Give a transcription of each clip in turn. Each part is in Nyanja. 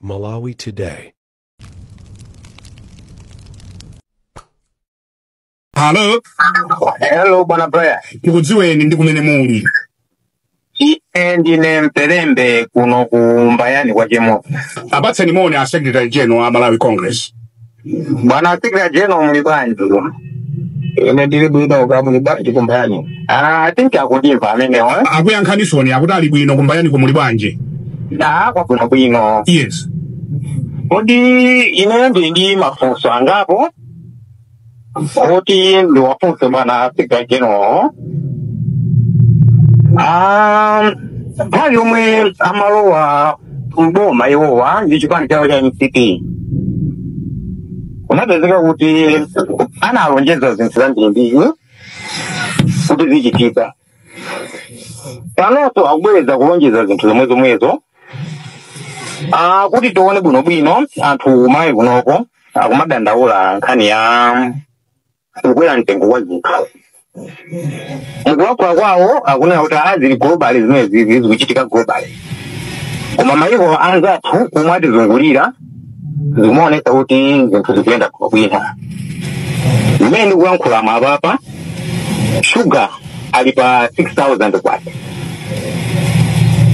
Malawi Today. Halo. Hello, bwana Brian. Tikudziweni ndi kumene muli. Ine ndine Mpelembe kuno ku Mbayani kwa Chemo. Apatseni moni a Secretary General a Malawi Congress. Bwana Secretary General, muli bwanji? Ine ndili bwino, kaya muli bwanji ku Mbayani? Ah, I think akundimva amenewo, eh? Akuyankhanisoni, akuti ali bwino. Kumbayani kumuli bwanji? Ah, kwabwino bwino. Yes. Kodi ine ndili ndi mafunso angapo kuti ndiwafunse bwana Secretary General. Ah, nthawi yomwe amalowa mboma iwowa ndi chipani chawo cha MCP, kunapezeka kuti analonjeza zinthu zambirimbiri kuti zichitika. Panonso akubwereza kulonjeza zinthu zomwe zomwezo. Ah, kuti tione bwinobwino, anthu Malawi kunoko akumadandaula nkhani ya kukwera mtengo wa zinthu. Mukulankhula kwawo akunena kuti zili global, zimene zikuchitika global, koma mayiko anzathu omwe atizungulira zikumaonetsa kuti zinthu zikuyenda bwino. Zimene ndikuyankhula mapapa, shuga ali pa 6000 kwacha.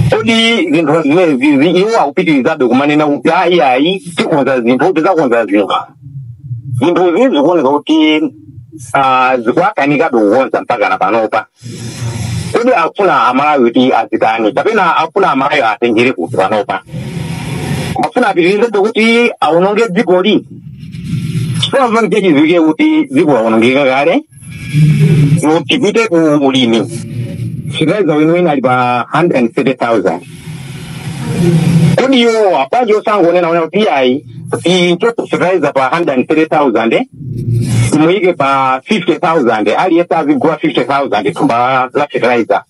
Kodi zinthu zimene iwo akupitirizabe kumanena kuti ayi, ayi, tikonza zinthu, tizakonza zinthu, zinthu zini zikuoneka kuti zikuakanikabe kukonza mpaka na panopa. Kodi akufuna Amalawi kuti azitani, kapena akufuna Amalawi atengere kuti panopa akufuna apitirizebe kuti aononge dzikoli? Chifukwa chizike kuti dziko laonongeka kale. Tipite ku ulimi, fertilizer weniweni ali pa 130,000. Kodi iwo apaji osangonena ona kuti ayi, tichoke fertilizer pa 130,000, timuyike pa 50,000, aliyense azigula 50,000 thumba la fertilizer,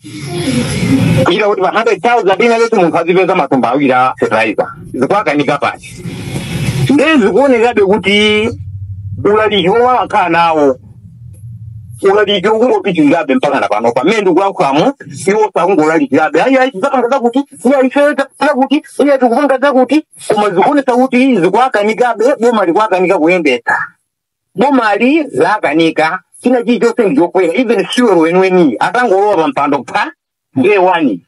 kuchita kuti pa 100,000 ina leti munthu azipeza matumba awiri a fertilizer? Zikuakanika pati? Ndiye zikuonekabe kuti ulaliki omwe amakhala nawo, ulaliki ukungopitirirabe mpaka na pano. Pamene ndikulankhulamo, iwo sakungolalikirabe, ayi, ayi, tidzapanga zakuti, iye ife zakuti, iye tikupanga zakuti, koma zikuonetsa kuti zikuakanikabe. Boma likuakanika kuyendetsa, bomali lakanika, china chilichonse ndichokwera, even fuel weniweni. Atangolowa pa mpando pa day one,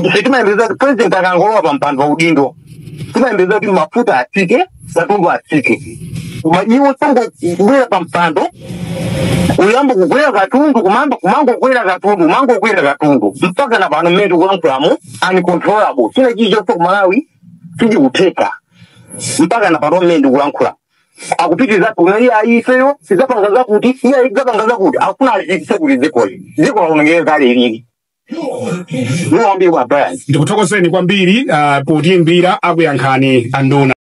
ife timayembekeza kuti president akangolowa pa mpando wa udindo, timayembekeza kuti mafuta atsike, katundu atsike, koma iwo sangobwera pa mpando kuyamba kukwera katundu, kumamba kumangokwera katundu, kumangokwera katundu mpaka na pano mmene tikulankhulamo, uncontrollable. China chilichonse ku Malawi sichikutheka mpaka na pano mmene ndikulankhula. Akupitiriza kuti iye ayi, ifeyo tidzapanga zakuti, iye ayi, tidzapanga zakuti. Akufuna alichitise kuti dzikoli, dziko laonongeka kale ilili niwambiri kwa Brian. Ndikuthokozeni kwambiri potiyimbira. Akuyankhani anduna.